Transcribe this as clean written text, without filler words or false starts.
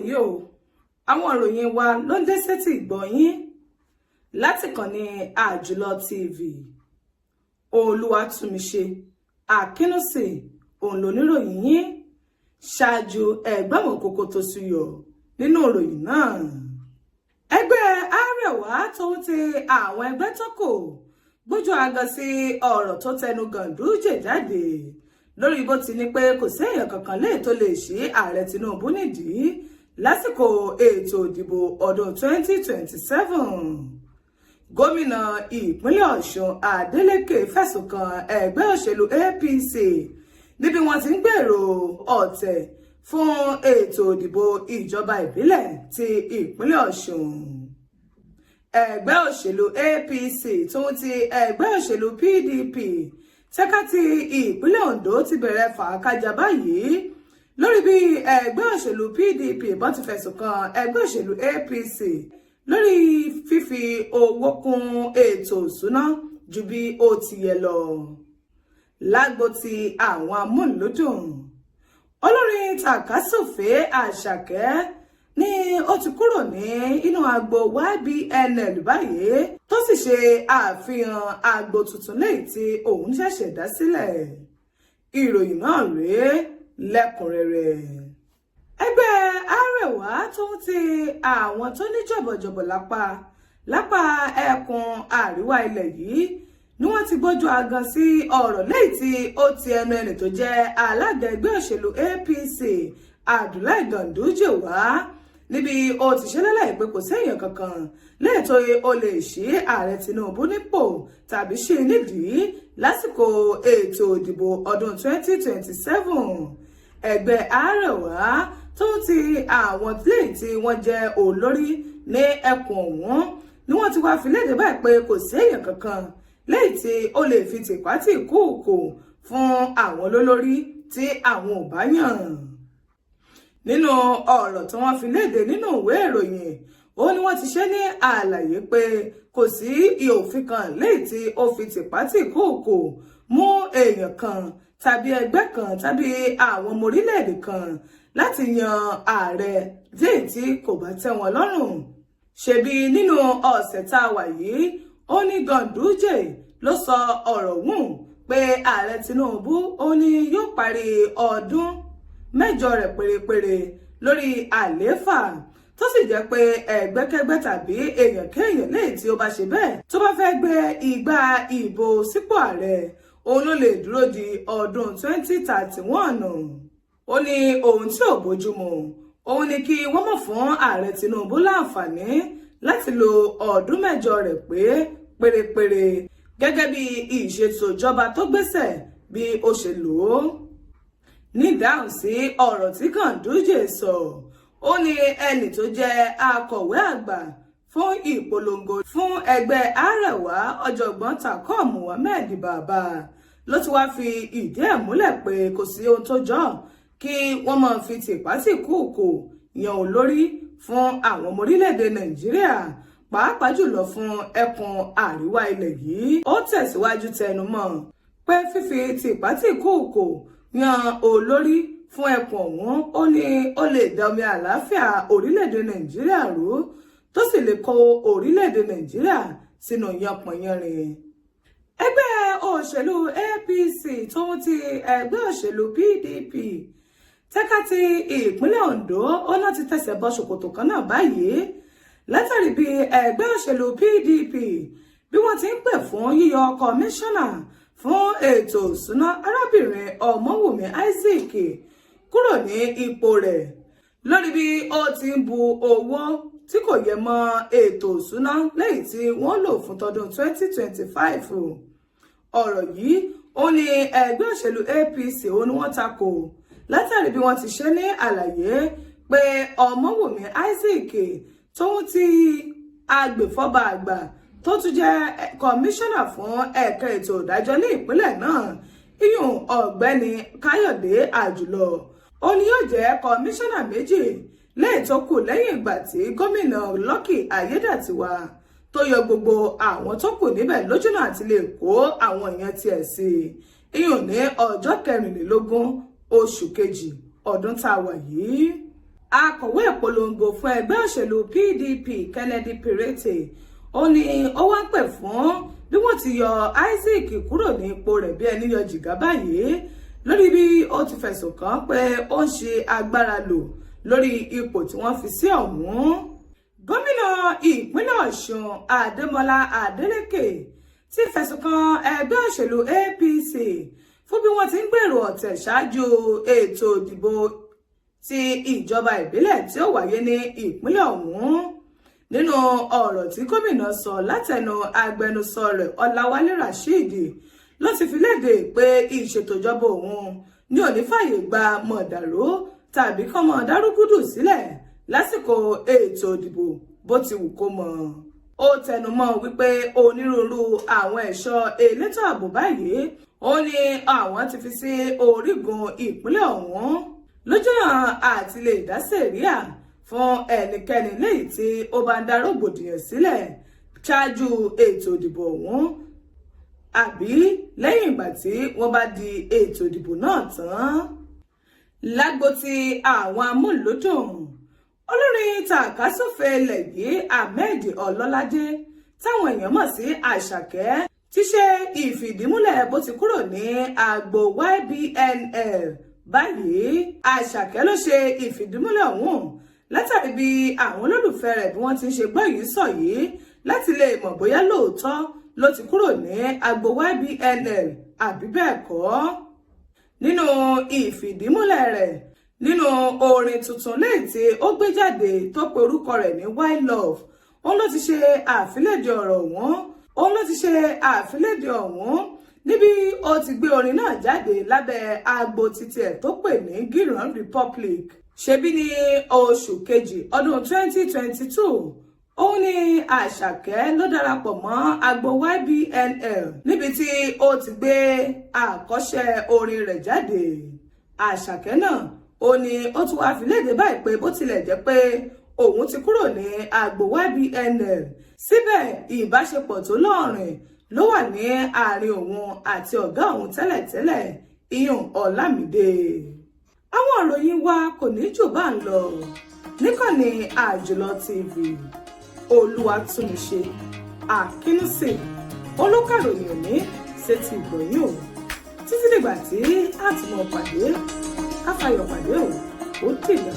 Wòye o, àwọn ìròyìn wa ló ń dé sétí ìgbọ́ yín láti kàn ní Àjùlọ TV. Olúwatúnmiṣe Akínúsì òun lóníròyìn yín. Ṣáájú, ẹ̀gbọ́n kókó tó súyọ nínú ìròyìn náà. Ẹgbẹ́ Arẹwà tó ń ti àwọn ẹgbẹ́ tó kù gbójú agan sí ọ̀rọ̀ tó tẹnu Ganduje jáde lórí bó ti ní pé kò sí èèyàn kankan léè tó lè ṣí ààrẹ Tinubu nídìí lásìkò ètò ìdìbò ọdún 2027. Gómìnà ìpínlẹ̀ Ọ̀ṣun Adeleke fẹ̀sùn kan ẹgbẹ́ òṣèlú APC níbi wọ́n ti ń gbèrò ọ̀tẹ̀ fún ètò ìdìbò ìjọba ìbílẹ̀ ti ìpínlẹ̀ Ọ̀ṣun. Ẹgbẹ́ òṣèlú APC tó ń ti ẹgbẹ́ òṣèlú PDP tẹ́ka ti ìpínlẹ̀ Ondo ti bẹ̀rẹ̀ fàákájà báyìí lórí bí ẹgbẹ́ òṣèlú PDP bọ́n ti fẹ̀sùn kan ẹgbẹ́ òṣèlú APC lórí fífi owó kún ètò ìṣúná ju bí ó ti yẹ lọ. Lágbo ti àwọn amúlùúdùn, olórin tàkasúfèé Àṣàkẹ́ ní ó ti kúrò ní inú agbo YBNL báyìí, tó sì ṣe àfihàn agbo tuntun léyìí tí òun ṣẹ̀ṣẹ̀ dá sílẹ̀. Ìròyìn náà rèé lẹ́kùnrẹ́rẹ́. Ẹgbẹ́ Arẹwà tó ń ti àwọn tó ní jọ̀bọ̀jọ̀bọ̀ lápá lápá ẹkùn àríwá ilẹ̀ yìí ni wọ́n ti gbójú agan sí ọ̀rọ̀ léyìí tí ó ti ẹnu ẹni tó jẹ́ alága ẹgbẹ́ òṣèlú APC, Abdullahi Ganduje, wá níbi ó ti ṣe lálàyé pé kò séèyàn kankan léètò ó lè ṣí ààrẹ Tinubu nípò tàbí ṣe nídìí lásìkò ètò ìdìbò ọdún 2027. Ẹgbẹ́ Arẹwà tó ti àwọn léyìí tí wọ́n jẹ́ olórí ní ẹkùn ọ̀hún ni wọ́n ti wá fi léde báyìí pé kò séèyàn kankan léyìí tí ó lè fi tìpátì kúùkù fún àwọn lólórí tí àwọn ò bá yàn. Nínú ọ̀rọ̀ tí wọ́n fi léde nínú ìwé ìròyìn, ó ní wọ́n ti ṣe ní àlàyé pé kò sí òfin kan léyìí tí ó fi tìpátì kúùkù mú èèyàn kan tàbí ẹgbẹ́ kan tàbí àwọn ọmọ orílẹ̀-èdè kan láti yan ààrẹ léyìí tí kò bá tẹ́ wọn lọ́rùn. Ṣebí nínú ọ̀sẹ̀ tá a wà yìí, ó ní Ganduje ló sọ ọ̀rọ̀ ọ̀hún pé ààrẹ Tinubu ó ní yóò parí ọdún 8 rẹ̀ pérépéré lórí àlééfà, tó sì jẹ́ pé ẹgbẹ́kẹ́gbẹ́ tàbí èèyàn kéèyàn léyìí tí ó bá ṣe bẹ́ẹ̀ tó bá fẹ́ gbé igbá ìbò sípò ààrẹ, òun ló lè dúró di ọdún 2031. Ó ní ohun tí ò bójúmu òun ni kí wọ́n mọ̀ fún ààrẹ Tinubu láǹfààní láti lo ọdún 8 rẹ̀ pé pérépéré gẹ́gẹ́ bí ìṣètò ìjọba tó gbéṣẹ̀ bí ó ṣe lò ó. Nídáhùn sí ọ̀rọ̀ tí Ganduje sọ, ó ní ẹnì tó jẹ́ akọ̀wé àgbà fún ìpolongo fún ẹgbẹ́ Arẹwà, ọ̀jọ̀gbọ́n Tanko Muhammed Bàbá, ló ti wá fi ìdí ẹ̀ múlẹ̀ pé kò sí ohun tó jọ kí wọ́n máa fi tìpátì kúùkù yan olórí fún àwọn ọmọ orílẹ̀-èdè Nàìjíríà, pàápàá jùlọ fún ẹkùn àríwá ilẹ̀ yìí. Ó tẹ̀síwájú tẹnumọ́ pé fífi tìpátì kúùkù yan olórí fún ẹkùn ọ̀hún, ó ní ó lè da omi àlàáfíà orílẹ̀-èdè Nàìjíríà rú, tó sì lè kó orílẹ̀-èdè Nàìjíríà sínú yánpọnyánrin. Ẹgbẹ́ òṣèlú APC tó ń ti ẹgbẹ́ òṣèlú PDP tẹ́ka ti ìpínlẹ̀ Ondo, ó náà ti tẹ̀sẹ̀ bọ ṣòkòtò kan náà báyìí látàrí bí ẹgbẹ́ òṣèlú PDP bí wọ́n ti ń pè fún yíyọ kọmíṣánná fún ètò ìṣúná, arábìnrin Ọmọwùmí Isaac, kúrò ní ipò rẹ̀ lórí bí ó ti ń bu owó tí kò yẹ mọ́ ètò ìṣúná lẹ́yìn tí wọ́n lò fún tọdún 2025. Ọ̀rọ̀ yìí ó ní ẹgbẹ́ òṣèlú APC ó ní wọ́n takò látàrí bí wọ́n ti ṣe ní àlàyé pé Ọmọwùmí Isaac tóun ti agbèfọ́ba àgbà tó tún jẹ́ kọmíṣánná fún ẹ̀ka ètò ìdájọ́ ní ìpínlẹ̀ náà, iyùn ọ̀gbẹ́ni Káyọ̀dé Àjùlọ, ó ní yóò jẹ́ kọmíṣánná méjì lẹ́yìn tó kù lẹ́yìn ìgbà tí gómìnà Lucky Ayédàtiwà tó yọ gbogbo àwọn tó kù níbẹ̀ lójúnà àti lè kó àwọn èèyàn tiẹ̀ sí i, iyùn ní ọjọ́ 24 oṣù kejì ọdún tá a wà yìí. Akọ̀wé ìpolongo fún ẹgbẹ́ òṣèlú PDP, Kennedy Perete, ó ní ó wá ń pè fún bí wọ́n ti yọ Isaac kúrò ní ipò rẹ̀ bí ẹni yọ jìgá báyìí, lórí bí ó ti fẹ̀sùn kàn pé ó ń ṣe agbára lò lórí ipò tí wọ́n fi sí ọ̀hún. Gómìnà ìpínlẹ̀ Ọ̀ṣun, Adémọlá Adélékè, ti fẹ̀sùn kan ẹgbẹ́ òṣèlú APC fún bí wọ́n ti ń gbèrò ọ̀tẹ̀ ṣáájú ètò ìdìbò ti ìjọba ìbílẹ̀ tí ó wáyé ní ìpínlẹ̀ ọ̀hún. Nínú ọ̀rọ̀ tí gómìnà sọ látẹnu agbẹnusọ rẹ̀, Ọláwálé Rasheed, ló ti fi léde pé ìṣètò ìjọba òun ní ò ní fàyè gba mọ̀dàrú tàbí kọ́mọ dárúgúdù sílẹ̀ lásìkò ètò ìdìbò, bó ti wù kó mọ̀. Ó tẹnumọ́ wípé onírúurú àwọn ẹ̀ṣọ́ elétò ààbò báyìí ó ní àwọn ti fi sí orígun ìpínlẹ̀ ọ̀hún lójúnà àti lè dá sẹ̀ríà fún ẹnikẹ́ni léyìí tí ó bá ń dá rògbòdìyàn sílẹ̀ ṣáájú ètò ìdìbò ọ̀hún àbí lẹ́yìn ìgbà tí wọ́n bá di ètò ìdìbò náà tán. Lágbo ti àwọn amúlùúdùn, olórin tàkasúfèé ilẹ̀ yìí, Ahmed Ọlọ́ládé, táwọn èèyàn mọ̀ sí Àṣàkẹ́, ti ṣe ìfìdímúlẹ̀ bó ti kúrò ní agbo YBNL báyìí. Àṣàkẹ́ ló ṣe ìfìdímúlẹ̀ ọ̀hún látàrí bí àwọn olólùfẹ́ rẹ̀ bí wọ́n ti ń ṣe gbọ́ yìí sọ yìí láti lè mọ̀ bóyá lóòótọ́ ló ti kúrò ní agbo YBNL àbí bẹ́ẹ̀ kọ́. Nínú ìfìdímúlẹ̀ rẹ̀ nínú orin tuntun léyìí tí ó gbé jáde tó pe orúkọ rẹ̀ ní "Why Love", òun ló ti ṣe àfilédè ọ̀rọ̀ ọ̀hún. Òun ló ti ṣe àfilédè ọ̀hún níbi ó ti gbé orin náà jáde lábẹ́ agbo títí ẹ̀ tó pè ní Giran Republic. Ṣebí ní oṣù kejì ọdún 2022, òun ni Àṣàkẹ́ ló darapọ̀ mọ́ agbo YBNL, níbi tí ó ti gbé àkọ́ṣe orin rẹ̀ jáde. Àṣàkẹ́ náà ó ní ó tún wá fi léde báyìí pé bó tilẹ̀ jẹ́ pé òun ti kúrò ní agbo YBNL, síbẹ̀ ìbáṣepọ̀ tó lọ́ọ̀rìn ló wà ní àárín òun àti ọ̀gá òun tẹ́lẹ̀tẹ́lẹ̀, ìyún Ọlámídé. Àwọn ìròyìn wa kò ní jù bá ń lọ níkànnì Àjùlọ TV. Olúwatúnmíṣe Àkínúsì olókàròyìn òní ṣe ti ìgbọ̀nyìn o. Títí dìgbà tí a tún mọ̀ pàdé, káfáyọ̀ pàdé o. Ó dìgbà.